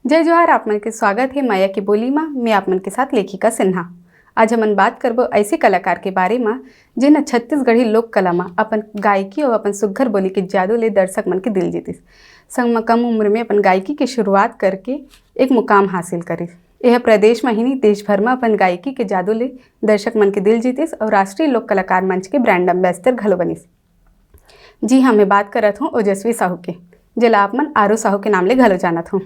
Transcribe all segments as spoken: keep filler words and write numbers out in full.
जय जोहार, आप मन के स्वागत हे मया के बोली मा। मैं आप मन के साथ लेखिका सिन्हा। आज हमन बात करबो ऐसे कलाकार के बारे मा, जेन ह छत्तीसगढ़ी लोक कला मा अपन गायकी अउ अपन सुघर बोली के जादू ले दर्शक मन के दिल जीतिस। संग म कम उम्र में अपन गायकी के शुरुआत करके एक मुकाम हासिल करिस। यह प्रदेश म ही नहीं, देश भर म अपन गायकी के जादू ले दर्शक मन के दिल जीतिस अउ राष्ट्रीय लोक कलाकार मंच के ब्रांड एम्बेसडर घलो बनिस। जी हाँ, मैं बात करत हूँ ओजस्वी साहू के, जेला आप मन आरू साहू के नाम ले घलो जानत हूँ।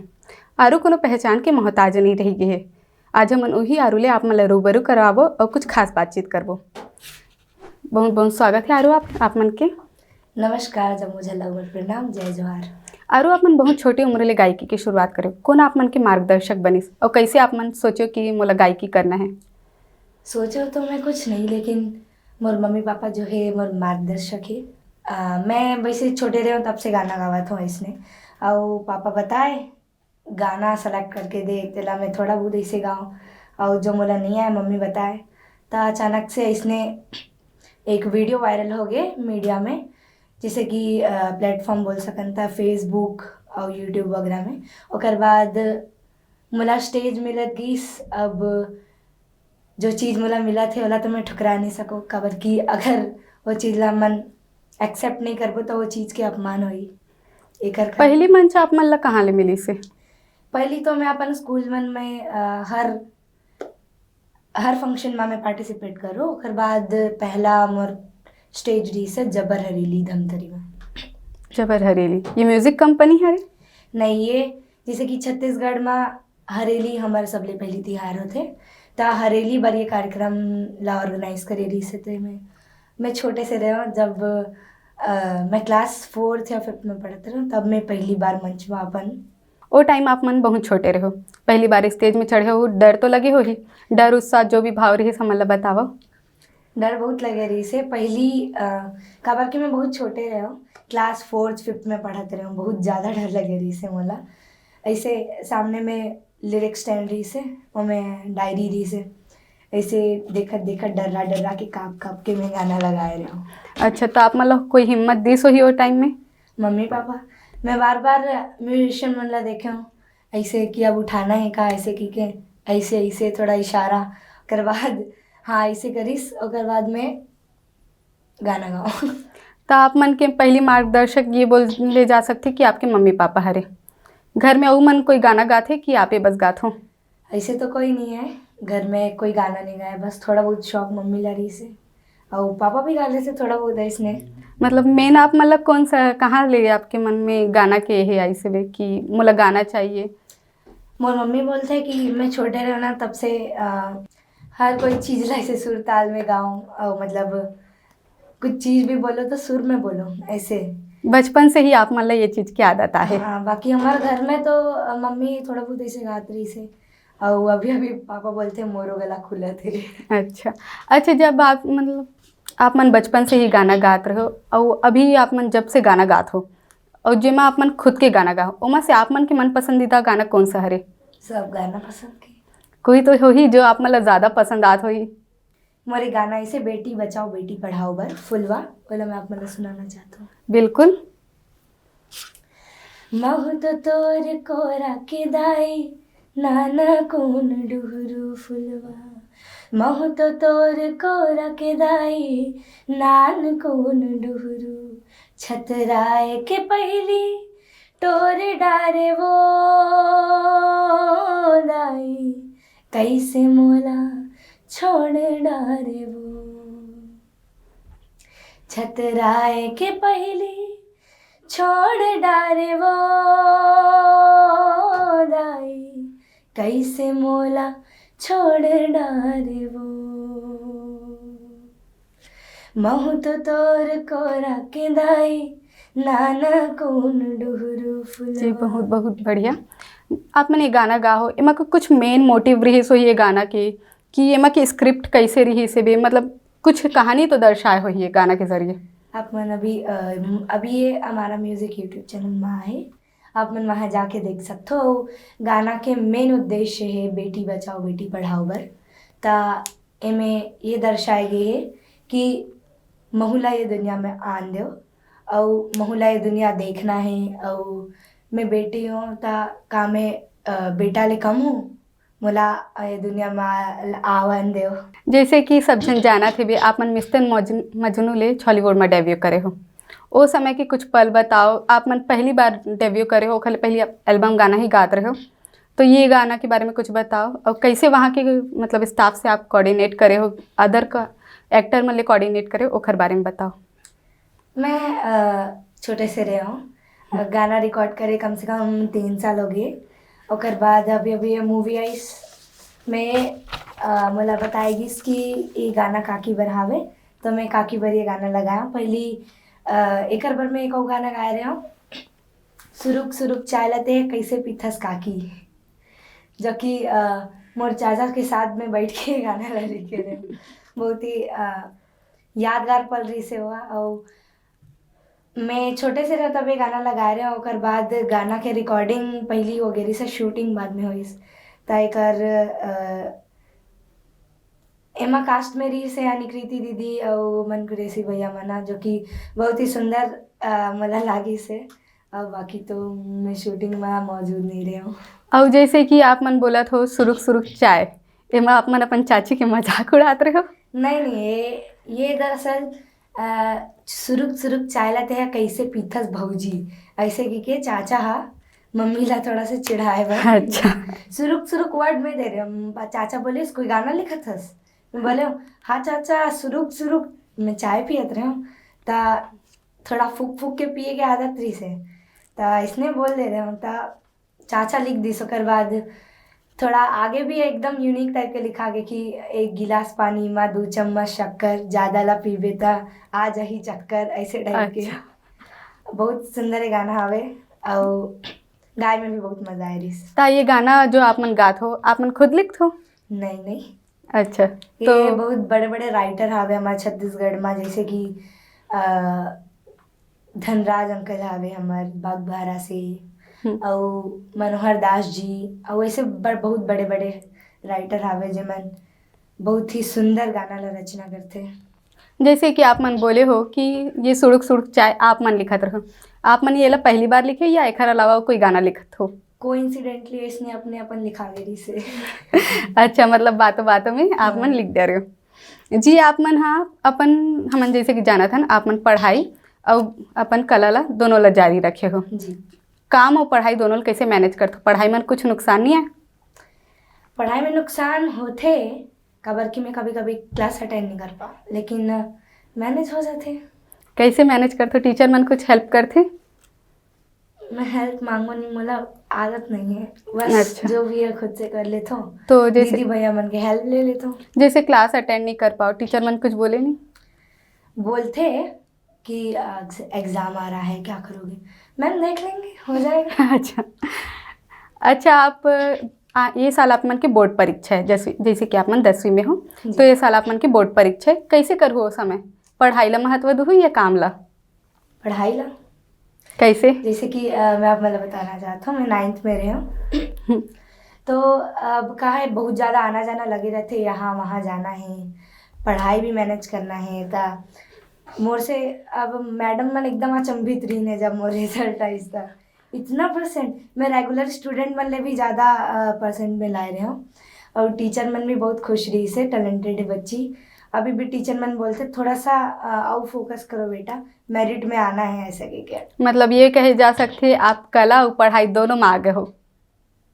आरू कोनो पहचान के मोहताज नहीं रही गे हे। आज हमन उही आरू ले आप मन ला रूबरू करवाबो अउ कुछ खास बातचीत करबो। बहुत बहुत स्वागत है आरू आप, आप मन के। नमस्कार, जम्मो झन ला मोर प्रणाम, जय जोहार। आरू, आप मन बहुत छोटी उम्र ले गायकी के शुरुआत करे, कौन आप मन के मार्गदर्शक बनिस अउ कैसे आप मन सोचो कि मोला गायकी करना है? सोचो तो मैं कुछ नहीं, लेकिन मोर मम्मी पापा जो है मोर मार्गदर्शक है। आ, मैं वैसे छोटे रहे हूँ तब से गाना गावत हूँ इसने, और पापा बताए गाना सेलेक्ट करके दे, तेला मैं थोड़ा बहुत ऐसे गाऊँ, और जो मोला नहीं आए मम्मी बताए। तो अचानक से इसने एक वीडियो वायरल हो गए मीडिया में, जैसे कि प्लेटफॉर्म बोल सकन था, फेसबुक और यूट्यूब वगैरह में। ओकर बाद मोला स्टेज मिलत गिस। अब जो चीज़ मोला मिलत हे, ओला तो मैं ठुकरा नहीं सको, काबर कि अगर वो चीज़ ला मन एक्सेप्ट नहीं करबो, तो वो चीज़ के अपमान होई। एकर कारण पहली मंच आप मन ला कहाँ ले मिलिस हे? पहली तो मैं अपन स्कूल मन में, अ, हर, हर फंक्शन में मैं पार्टिसिपेट करूँ। ओकर बाद पहला मोर स्टेज रहिस हे जबर हरेली धमतरी में। जबर हरेली, ये म्यूजिक कंपनी हरे? नहीं, ये जैसे कि छत्तीसगढ़ में हरेली हमर सबले पहली तिहार होथे, त हरेली बर ये कार्यक्रम ला ऑर्गेनाइज करे रहिस हे। ते में, मैं छोटे से रहे हूँ जब, अ, मैं क्लास फोर्थ या फिफ्थ में पढ़त रहे हूँ, तब मैं पहली बार मंच में अपन। ओ टाइम आप मन बहुत छोटे रहे हो, पहली बार स्टेज में चढ़े हो, डर तो लगे होही, डर उत्साह जो भी भाव रहिस हमन ला बतावव। डर बहुत लगे रहिस हे पहली, अ, काबर कि मैं बहुत छोटे रहे हूँ, क्लास फोर्थ फिफ्थ में पढ़त रहे हूँ, बहुत ज़्यादा डर लगे रहिस हे मोला। ऐसे सामने में लिरिक्स स्टैंड रहिस हे, ओमे डायरी रहिस हे, ऐसे देखत देखत डर्रा डर्रा के काँप काँप के मैं गाना लगाए रहे हूँ। अच्छा, तो आप मतलब कोई हिम्मत दिस होही ओ टाइम में? मम्मी पापा, मैं बार बार म्यूजिशियन मन ला देखे हूँ, ऐसे कि अब उठाना है का, ऐसे कि के, ऐसे ऐसे थोड़ा इशारा, ओकर बाद हाँ ऐसे करिस, ओकर बाद में गाना गाओ। तो आप मन के पहली मार्गदर्शक ये बोले जा सकथे कि आपके मम्मी पापा हरे, घर में अउ मन कोई गाना गाथे कि आपे बस गाथो? ऐसे तो कोई नहीं है घर में कोई गाना नहीं गाए, बस थोड़ा बहुत शौक मम्मी ला रहिस हे, और पापा भी गा लेथे थोड़ा बहुत ऐसने। मतलब मेन आप मतलब कौन सा, कहाँ ले आपके मन में गाना के हे ऐसे बे कि मोला गाना चाहिए? मोर मम्मी बोलथे कि मैं छोटे रहे ना तब से, अ, हर कोई चीज़ ला ऐसे सुर ताल में गाऊँ, और मतलब कुछ चीज़ भी बोलो तो सुर में बोलो, ऐसे। बचपन से ही आप मन ला ये चीज़ की आदत आहे? हाँ, बाकी हमारे घर में तो, अ, मम्मी थोड़ा बहुत ऐसे गात रहिस हे, और अभी अभी पापा बोलथे मोरो गला खुलत हे। अच्छा, अच्छा, जब आप मतलब आप मन बचपन से ही गाना गात रहे हो, और अभी आप मन जब से गाना गात हो, और जेमा आप मन खुद के गाना गाओ, ओमा से आप मन के मन पसंदीदा गाना कौन सा हरे? सब गाना पसंद के। कोई तो होही जो आप मन ला ज्यादा पसंद आत होही? मोरे गाना ऐसे बेटी बचाओ बेटी पढ़ाओ बर फुलवा, ओला मैं आप मन ला सुनाना चाहत हूँ। बिल्कुल। महू तो तोर कोरा के दाई, नाना कोन डुहरू फुलवा। महू तो तोर कोरा के दाई, नान कोन डुहरू। छतराए के पहली टोर डारे वो दाई, कैसे मोला छोड़ डारे वो। छतराए के पहली छोड़ डारे वो दाई, कैसे मोला छोड़ डारे वो। महू तो तोर कोरा के दाई, नाना कोन डुहरू फुलवा। जी, बहुत, बहुत बढ़िया। आप मन ये गाना गा हो, एमा के कुछ मेन मोटिव रहिस हो ये गाना के, कि एमा के स्क्रिप्ट कैसे रहिस हे बे, मतलब कुछ कहानी तो दर्शाए हो ये गाना के जरिए। आप मन अभी, अ, अभी ये हमारा म्यूजिक यूट्यूब चैनल में आहे, आप मन वहाँ जाके देख सकथो। गाना के मेन उद्देश्य है बेटी बचाओ बेटी पढ़ाओ बर। त एमे ये दर्शाए गे हे कि महू ला ये दुनिया में आन देव, अउ महू ला ये दुनिया देखना हे, अउ मैं बेटी हूँ, त का मैं, अ, बेटा ले कम हूँ? मोला, अ, ये दुनिया में आ-, आवन देव। जैसे कि सब झन जानत हेबे, आप मन मिस्टर मौज-, मजनू ले छॉलीवुड में डेब्यू करे हो। ओ समय के कुछ पल बताओ, आप मन पहली बार डेब्यू करे हो, ओखर ले पहली आप एल्बम गाना ही गात रहे हो, तो ये गाना के बारे में कुछ बताओ, और कैसे वहाँ के, मतलब, स्टाफ से आप कोऑर्डिनेट करे हो, अदर का एक्टर मन ले कोऑर्डिनेट करे हो, ओखर बारे में बताओ। मैं, अ, छोटे से रहे हूँ, अ, गाना रिकॉर्ड करे कम से कम तीन साल हो गए। ओकर बाद अभी, अभी ये मूवी आइस में, अ, मोला बताए गिस कि ये गाना काकी बर हावे, तो मैं काकी बर ये गाना लगाया। पहली, अ, एकर बर मैं एक अउ गाना गाए रहे हूँ, सुरुक सुरुक चाय ला ते कैसे पीथस काकी, जो कि, अ, मोर चाचा के साथ में बैठ के गाना ला लिखे रहे। बहुत ही, अ, यादगार पल रहिस हे वो। अउ मैं छोटे से रहे तब ये गाना लगाए रहे, ओकर बाद गाना के रिकॉर्डिंग पहली हो गई रहिस, शूटिंग बाद में होइस। त एकर, अ, एमा कास्ट में रहिस हे अनिकृति दीदी अउ मन कुरैशी भैया मना, जो कि बहुत ही सुंदर, अ, मोला लागिस हे। अब बाकी तो मैं शूटिंग में मौजूद नहीं रहे हूँ। अउ जैसे कि आप मन बोलत हो सुरुक सुरुक चाय, एमा आप मन अपन चाची के मजाक उड़ात रहे हो? नहीं, नहीं, ये, ये दरअसल, अ, सुरुक सुरुक चाय ला ते ह कैसे पीथस भौजी, ऐसे कि के चाचा हा मम्मी ला थोड़ा सा चिढ़ाए बर। अच्छा। सुरुक सुरुक वर्ड में दे रहे हम, चाचा बोले, "कोई गाना लिखत हस?" मैं बोले, "हाँ चाचा, सुरुक सुरुक मैं चाय पियत रहे हूँ, त थोड़ा फूक फूक के पिए के आदत रहिस हे, त इसने बोल दे रहे हूँ।" त चाचा लिख दिस। ओकर बाद थोड़ा आगे भी एकदम यूनिक टाइप के लिखा गे कि एक गिलास पानी मा दू चम्मच शक्कर, ज्यादा ला पीबे त आ जाही चक्कर, ऐसे टाइप के। अच्छा। बहुत सुंदर ये गाना हवे, अउ गाय में भी बहुत मजा आए रहिस। त ये गाना जो आप मन गात हो, आप मन खुद लिखत हो? नहीं, नहीं। अच्छा, ये तो बहुत बड़े-बड़े राइटर हावे हमारे छत्तीसगढ़ में, जैसे कि, अ, धनराज अंकल हावे हमर बागबाहरा से, हम्म। अउ मनोहर दास जी, अउ ऐसे ब-, बहुत बड़े-बड़े राइटर हावे, जेमन बहुत ही सुंदर गाना ला रचना करथे। जैसे कि आप मन बोले हो कि ये सुड़ुक सुड़ुक चाय आप मन लिखत रहो, आप मन ये ला पहली बार लिखे या एखर अलावा कोई गाना लिखत हो? कोइंसिडेंटली इसने अपने अपन लिखा गे रहिस हे। अच्छा, मतलब बातों बातों में आप मन हाँ। लिख दे रहे हो। जी, आप मन हा अपन, हमन जैसे कि जानत हन, आप मन पढ़ाई अउ अपन कला ला, दोनों ला जारी रखे हो। जी। काम अउ पढ़ाई दोनों ला कैसे मैनेज करथो? पढ़ाई में कुछ नुकसान नहीं है? पढ़ाई में नुकसान होथे, काबर कि मैं कभी-कभी क्लास अटेंड नहीं कर पाऊँ, लेकिन मैनेज हो जाथे। कैसे मैनेज करथो? टीचर मन कुछ हेल्प करथे? मैं हेल्प मांगो नहीं, मोला आदत नहीं है, बस अच्छा। जो भी है खुद से कर लेथो। तो जैसे दीदी भैया मन के हेल्प ले लेथो। जैसे क्लास अटेंड नहीं कर पाओ, टीचर मन कुछ बोले नहीं? बोलथे कि, "आ, एग्जाम आ रहा है, क्या करोगे?" मैम, देख लेंगे, हो जाएगा। अच्छा, अच्छा, आप, आ, ये साल आप मन के बोर्ड परीक्षा है, जैसे, जैसे कि आप मन दसवीं में हो, जी। तो ये साल आप मन के बोर्ड परीक्षा है, कैसे करहु ओ समय? पढ़ाई ला महत्व दुहू या काम ला? पढ़ाई ला। कैसे? जैसे कि, अ, मैं आप मतलब बताना चाहता हूँ, मैं नाइन्थ में रहे हूँ। हम्म। तो अब का है, बहुत ज्यादा आना जाना लगे रहते, यहाँ वहाँ जाना है, पढ़ाई भी मैनेज करना है। त मोर से अब मैडम मन एकदम अचंभित रहिन हे, जब मोर रिजल्ट आइस त इतना परसेंट। मैं रेगुलर स्टूडेंट मन ले भी ज्यादा, अ, परसेंट में लाए रहे हूँ, और टीचर मन भी बहुत खुश रहिस हे, टैलेंटेड है बच्ची। अभी भी टीचर मन बोलथे, "थोड़ा सा, अ, अउ फोकस करो बेटा, मेरिट में आना है," ऐसा कह के। मतलब ये कहे जा सकथे, आप कला अउ पढ़ाई दोनों में आगे हो।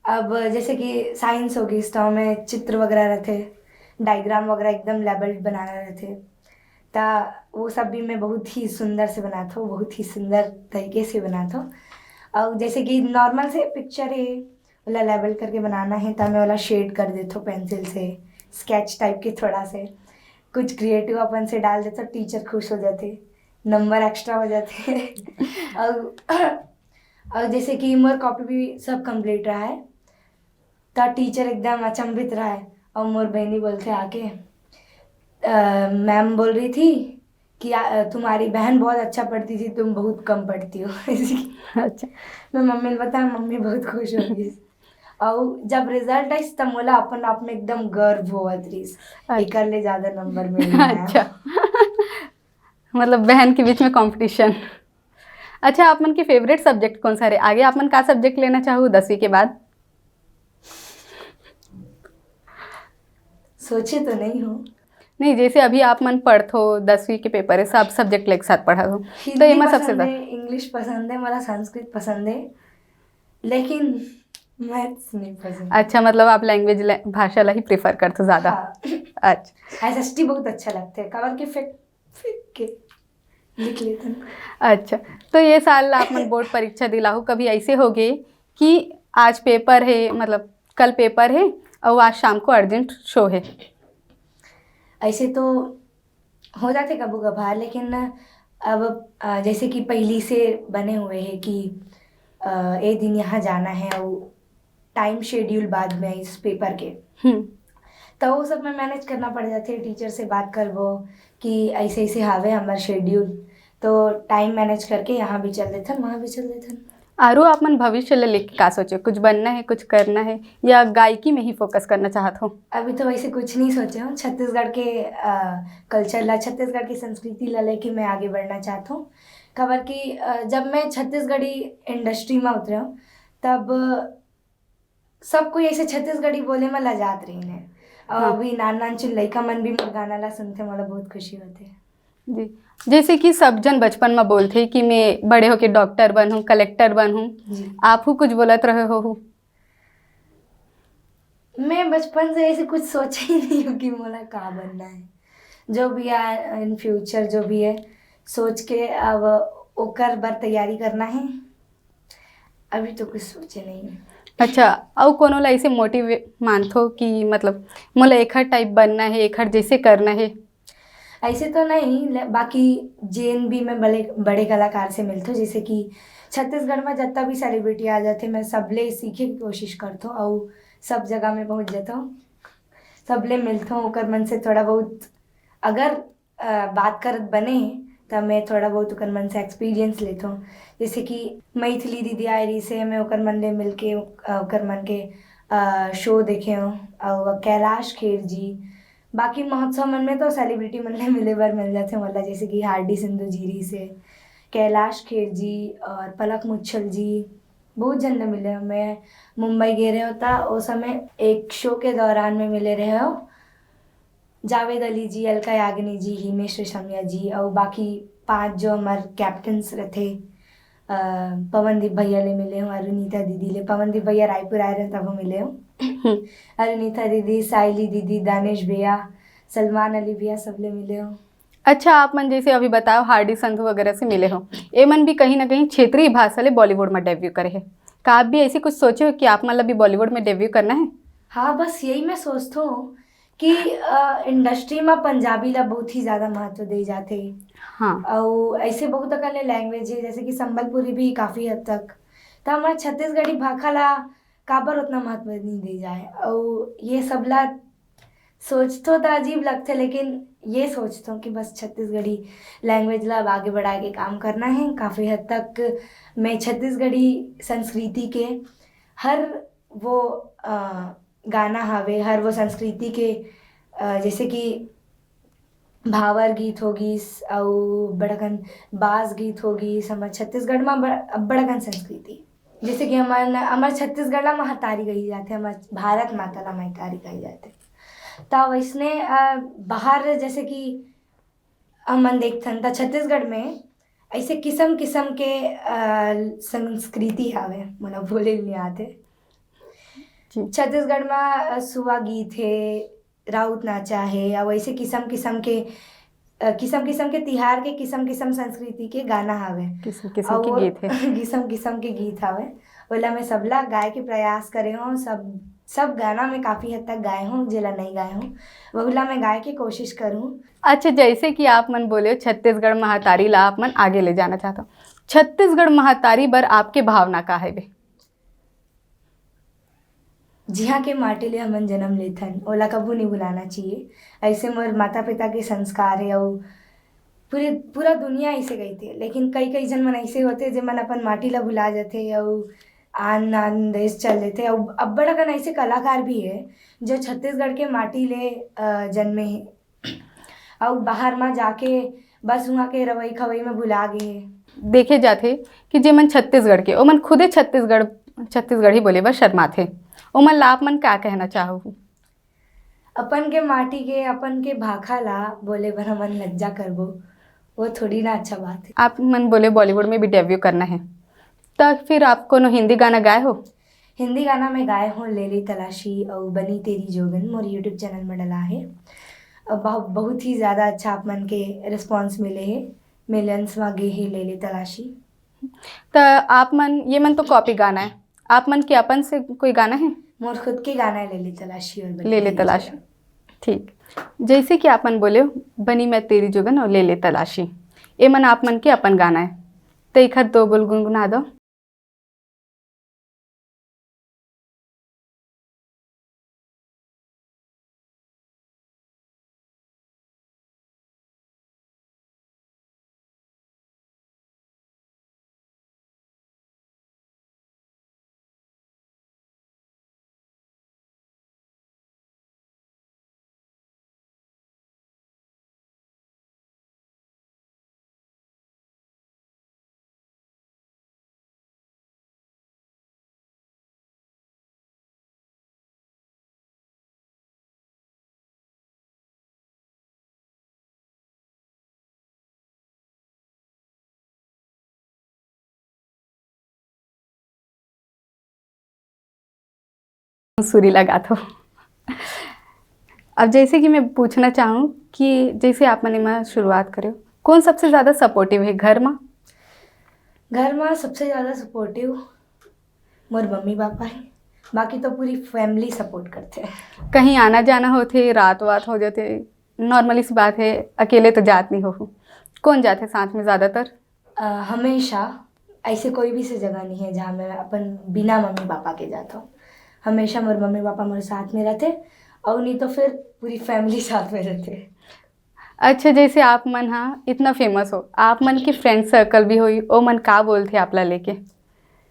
अब जैसे कि साइंस हो गई, तो हमें चित्र वगैरह रहथे, डायग्राम वगैरह एकदम लेबल्ड बनाना रहथे, त वो सब भी मैं बहुत ही सुंदर से बनाथो, बहुत ही सुंदर तरीके से बनाथो। और जैसे कि नॉर्मल से पिक्चर है, ओला लेबल करके बनाना है, त मैं ओला शेड कर देथो पेंसिल से, स्केच टाइप के थोड़ा से, कुछ क्रिएटिव अपन से डाल देथो, टीचर खुश हो जाथे, नंबर एक्स्ट्रा हो जाथे। और, और जैसे कि मोर कॉपी भी सब कंप्लीट रहा है, त टीचर एकदम अचंभित रहा है, और मोर बहनी बोलथे आके, अ, मैम बोल रही थी कि, "आ, तुम्हारी बहन बहुत अच्छा पढ़ती थी, तुम बहुत कम पढ़ती हो।" अच्छा। मैं मम्मी ल बताया, मम्मी बहुत खुश हो गई। और जब रिजल्ट आइस, त मोला अपन आप में एकदम गर्व होवत रहिस, अच्छा। एकर ले ज्यादा नंबर मिल गया। अच्छा। मतलब बहन के बीच में कंपटीशन। अच्छा, आप मन के फेवरेट सब्जेक्ट कौन सा रहे? आगे आप मन का सब्जेक्ट लेना चाहू दसवीं के बाद? सोचे तो नहीं हूँ। नहीं, जैसे अभी आप मन पढ़थो, दसवीं के पेपर है, सब सब्जेक्ट एक साथ पढ़ा हो, तो हिंदी एमा सबसे पसंद ज्यादा है, इंग्लिश पसंद है, मला संस्कृत पसंद है, लेकिन मैथ्स नहीं पसंद। अच्छा, मतलब आप लैंग्वेज, भाषा ला ही प्रेफर करथो ज्यादा? हाँ। अच्छा। एसएसटी बहुत अच्छा लगता है, काबर के फेंक फेंक के लिख लेते हैं। अच्छा, तो ये साल आप मन बोर्ड परीक्षा दिलाहू, कभी ऐसे हो गए कि आज पेपर है, मतलब कल पेपर है और आज शाम को अर्जेंट शो है? ऐसे तो हो जाते कभू कभार, लेकिन अब अ, जैसे कि पहली से बने हुए हैं कि अ, ये दिन यहाँ जाना है और टाइम शेड्यूल बाद में इस पेपर के, हम्म। तो वो सब में मैनेज करना पड़ जाते। टीचर से बात करबो कि ऐसे ऐसे हावे हमार शेड्यूल, तो टाइम मैनेज करके यहाँ भी चल देथन, वहाँ भी चल देथन। आरू आप मन भविष्य ले लेके का सोचे? कुछ बनना है, कुछ करना है, या गायकी में ही फोकस करना चाहत हो? अभी तो वैसे कुछ नहीं सोचे हूँ। छत्तीसगढ़ के कल्चर ला, छत्तीसगढ़ की संस्कृति ला लेके मैं आगे बढ़ना चाहता हूँ। काबर कि अ, जब मैं छत्तीसगढ़ी इंडस्ट्री में उतरे हूँ, तब सब कोई ऐसे छत्तीसगढ़ी बोले में लजात रही ने। और हाँ। अभी नान नान चुन लइका मन भी मोर गाना ला सुनते, मोला बहुत खुशी होते। जी, जैसे कि सब जन बचपन में बोलते कि मैं बड़े होके डॉक्टर बनूं, कलेक्टर बनूं, जी। आप हु कुछ बोलत रहे हो? मैं बचपन से ऐसे कुछ सोचा ही नहीं हूँ कि मोला का बनना है। जो भी आए इन फ्यूचर, जो भी है, सोच के अब ओकर बर तैयारी करना है। अभी तो कुछ सोचे नहीं है। अच्छा, अउ कोनो ला ऐसे मोटिव मानथो कि मतलब मोला एखर टाइप बनना है, एखर जैसे करना है? ऐसे तो नहीं ले, बाकी जेन भी मैं बड़े बड़े कलाकार से मिलथो, जैसे कि छत्तीसगढ़ में जितना भी सेलिब्रिटी आ जाते, मैं सबले सीखे की कोशिश करथो और सब जगह में पहुँच जाता हूँ, सबले मिलथो, ओकर मन से थोड़ा बहुत अगर अ, बात करत बने, त मैं थोड़ा बहुत ओकर मन से एक्सपीरियंस लेथो। जैसे कि मैथिली दीदी आए रही से, मैं ओकर मन ले मिलके अ, ओकर मन के शो देखे हूँ। और कैलाश खेर जी, बाकी महोत्सव मन में तो सेलिब्रिटी मन ले मिले बर मिल जाते, मतलब जैसे कि हार्डी सिंधू जी रही से, कैलाश खेर जी और पलक मुच्छल जी, बहुत जन ले मिले हूँ। मैं मुंबई गए रहे होता, उस समय एक शो के दौरान में मिले रहे हो जावेद अली जी, अलका याग्निक जी, हिमेश रेशमिया जी और बाकी पांच जो हमार कैप्टन्स रथे, अ, पवनदीप भैया ले मिले हूँ, अरुणिता दीदी ले। पवनदीप भैया रायपुर आए रहे तब मिले हूँ। हम्म। अरुणिता दीदी, साइली दीदी, दानिश भैया, सलमान अली भैया, सब ले मिले हूँ। अच्छा, आप मन जैसे अभी बताओ हार्डी संधू वगैरह से मिले हो, ए मन भी कहीं ना कहीं क्षेत्रीय भाषा ले बॉलीवुड में डेब्यू करे है, का आप भी ऐसे कुछ सोचे हो कि आप मन ला भी बॉलीवुड में डेब्यू करना है? हाँ, बस यही मैं सोचता हूँ कि इंडस्ट्री में पंजाबी ला बहुत ही ज्यादा महत्व दे जाते। हाँ। और ऐसे बहुत अकन लैंग्वेज है, जैसे कि संबलपुरी भी काफी हद तक, तो हमारे छत्तीसगढ़ी भाखा ला काबर उतना महत्व नहीं दे जाए। और ये सब ला सोचतो तो अजीब लगते, लेकिन ये सोचता हूँ कि बस छत्तीसगढ़ी लैंग्वेज ला अब आगे बढ़ा के काम करना है। काफी हद तक मैं छत्तीसगढ़ी संस्कृति के हर वो अ, गाना हवे, हर वो संस्कृति के अ, जैसे कि भावर गीत होगिस, अउ बड़कन बास गीत होगिस, हमर छत्तीसगढ़ म बड़-, अब्बड़ अकन संस्कृति। जैसे कि हमर, हमर छत्तीसगढ़ ला महतारी कही जाथे, हमर भारत माता ला महतारी कही जाथे। त वैसने अ, बाहर जैसे कि हमन देखथन त छत्तीसगढ़ में ऐसे किसम किसम के अ, संस्कृति हावे, मोला बोले ल नइ आथे। जी। छत्तीसगढ़ म अ, सुआ गीत हे, राउत नाचा हे, अउ ऐसे किसम किसम के अ, किसम किसम के तिहार के किसम किसम संस्कृति के गाना हावे। किसम किसम अउ के वो गीत हे। किसम किसम के गीत हावे, ओला मैं सबला गाए के प्रयास करे हूँ। सब सब गाना मैं काफी हद तक गाए हूँ, जेला नहीं गाए हूँ वहुला मैं गाए के कोशिश करूँ। अच्छा, जैसे कि आप मन बोले हो छत्तीसगढ़ महतारी ला आप मन आगे ले जाना चाहता हो, छत्तीसगढ़ महतारी बर आपके भावना का है बे? जिहाँ के माटी ले हमन जन्म लेथन, ओला कभू नहीं भुलाना चाहिए। ऐसे मोर माता पिता के संस्कार है, अउ पूरे पूरा दुनिया ऐसे कहिथे, लेकिन कई कई झन मन ऐसे होथे जेमन अपन माटी ला भुला जाथे, अउ आन आन देश चल देथे। अउ अब्बड़ अकन ऐसे कलाकार भी है जो छत्तीसगढ़ के माटी ले अ, जन्मे हे, अउ बाहर मा जाके बस उहाँ के रवई खवई में भुला गे हे। देखे जाथे कि जेमन छत्तीसगढ़ के, ओमन खुदे छत्तीसगढ़, छत्तीसगढ़ी बोले बर शर्माथे, ओमन ला आप मन का कहना चाहहू? अपन के माटी के, अपन के भाखा ला बोले बर हमन लज्जा करबो, वो थोड़ी ना अच्छा बात है। आप मन बोले बॉलीवुड में भी डेब्यू करना है, त फिर आप कोनो हिंदी गाना गाए हो? हिंदी गाना में गाए हो ले ले तलाशी अउ बनी तेरी जोगन, मोर YouTube चैनल में डला है। अब बहु-, बहुत ही ज़्यादा अच्छा आप मन के रिस्पॉन्स मिले है, मिलियंस में गे है ले ले तलाशी। त आप मन, ये मन तो कॉपी गाना है, आप मन के अपन से कोई गाना है? मोर खुद के गाना है ले ले तलाशी और बनी ले ले तेरी तलाशी। जोगन। ठीक, जैसे कि आप मन बोले हो, बनी मैं तेरी जोगन और ले ले तलाशी, ये मन आप मन के अपन गाना है, तो एक हाथ दो बोल गुनगुना दो। सुरी लगाथो। अब जैसे कि मैं पूछना चाहूँ कि जैसे आप मन एमा शुरुआत करे हो, कौन सबसे ज़्यादा सपोर्टिव है घर में? घर में सबसे ज़्यादा सपोर्टिव मोर मम्मी पापा है, बाकी तो पूरी फैमिली सपोर्ट करते हैं। कहीं आना जाना होथे, रात वात हो जाथे, नॉर्मली सी बात है, अकेले तो जात नहीं हो, कौन जाथे साथ में ज़्यादातर? अ, हमेशा ऐसे कोई भी से जगह नहीं है जहाँ मैं अपन बिना मम्मी पापा के जाता हूँ। हमेशा मोर मम्मी पापा मोर साथ में रहते, और नहीं तो फिर पूरी फैमिली साथ में रहते। अच्छा, जैसे आप मन हा इतना फेमस हो, आप मन के फ्रेंड सर्कल भी होई, ओ मन का बोलथे आप ला लेके?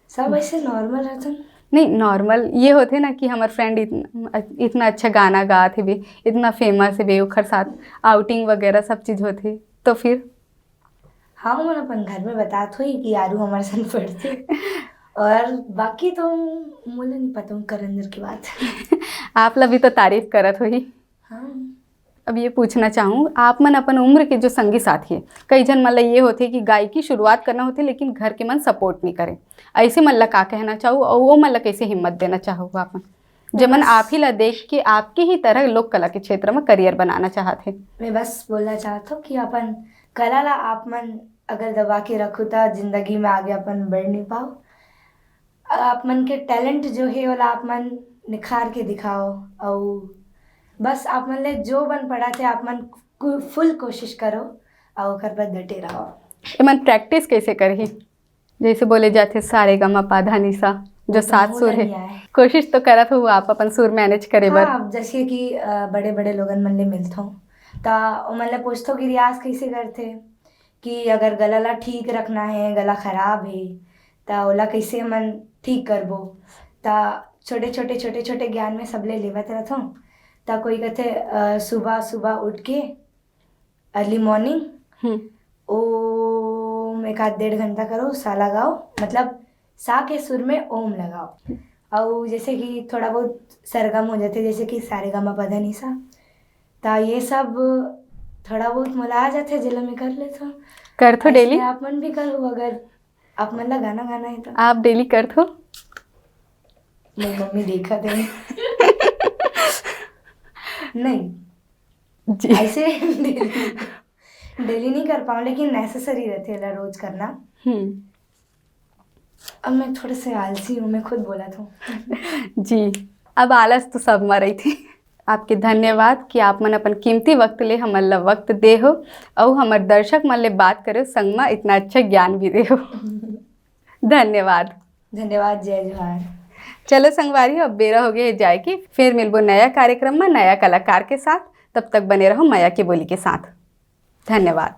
सब ऐसे नॉर्मल रहथन। नहीं, नॉर्मल ये होथे ना कि हमर फ्रेंड इतना, इतना अच्छा गाना गात हे बे, इतना फेमस हे बे, ओखर साथ आउटिंग वगैरह सब चीज़ होथे, तो फिर? हाँ, ओमन अपन घर में बतात होही कि आरू हमर संग पढ़थे। और बाकी तो मोला नहीं पता उनकर अंदर की बात। आप ला भी तो तारीफ करत होही। हाँ। अब ये पूछना चाहूँ, आप मन अपन उम्र के जो संगी साथी है, कई झन मन ला ये होथे कि गायकी शुरुआत करना होथे लेकिन घर के मन सपोर्ट नहीं करे, ऐसे मन ला का कहना चाहू और वो मन ला कैसे हिम्मत देना चाहू आप मन, जेमन बस आप ही ला देख के आपके ही तरह लोक कला के क्षेत्र में करियर बनाना चाहत हे? मैं बस बोलना चाहत हूँ कि अपन कला ला आप मन अगर दबा के रखू त जिंदगी में आगे अपन बढ़ नहीं पाओ। आप मन के टैलेंट जो है ओला आप मन निखार के दिखाओ, और बस आप मन ले जो बन पड़ा थे आप मन फुल कोशिश करो और ओकर पर डटे रहो। एमन प्रैक्टिस कैसे करही? जैसे बोले जाथे सारे गा मा पा धा नी सा, जो तो सात सुर है। कोशिश तो करत हो आप अपन सुर मैनेज करे बर। हाँ, जैसे कि बड़े बड़े लोगन मन ले मिलथो त ओमन ले पूछथो कि रियाज कैसे करथे, कि अगर गला ला ठीक रखना है, गला खराब है, त ओला कैसे हमन ठीक करबो। त छोटे छोटे छोटे छोटे ज्ञान में सबले लेवत रहथो। त कोई कथे सुबह सुबह उठ के अर्ली मॉर्निंग ओम एक आध डेढ़ घंटा करो, सा लगाओ, मतलब सा के सुर में ओम लगाओ। और जैसे कि थोड़ा बहुत सरगम हो जाते, जैसे कि सारे गा मा पा धा नी सा, त ये सब थोड़ा बहुत मोला आ जाते, जेला मैं कर लेता हूँ। करथो डेली? आप मन भी करो अगर आप मन ला गाना गाना है तो। आप डेली करथो? मेरी मम्मी देखा दे। नहीं जी। ऐसे डेली नहीं कर पाऊँ, लेकिन नेसेसरी रहते ला रोज करना। हम्म। अब मैं थोड़े से आलसी हूँ, मैं खुद बोला था। जी, अब आलस तो सब मा रही थी। आपके धन्यवाद कि आप मन अपन कीमती वक्त ले हमन ला वक्त दे हो, अउ हमर दर्शक मन ले बात करे हो, संग मा इतना अच्छा ज्ञान भी दे हो। धन्यवाद। धन्यवाद, जय जोहार। चलो संगवारी, अब बेरा हो गया जाए के, फिर मिलबो नया कार्यक्रम में नया कलाकार के साथ। तब तक बने रहो मया के बोली के साथ। धन्यवाद।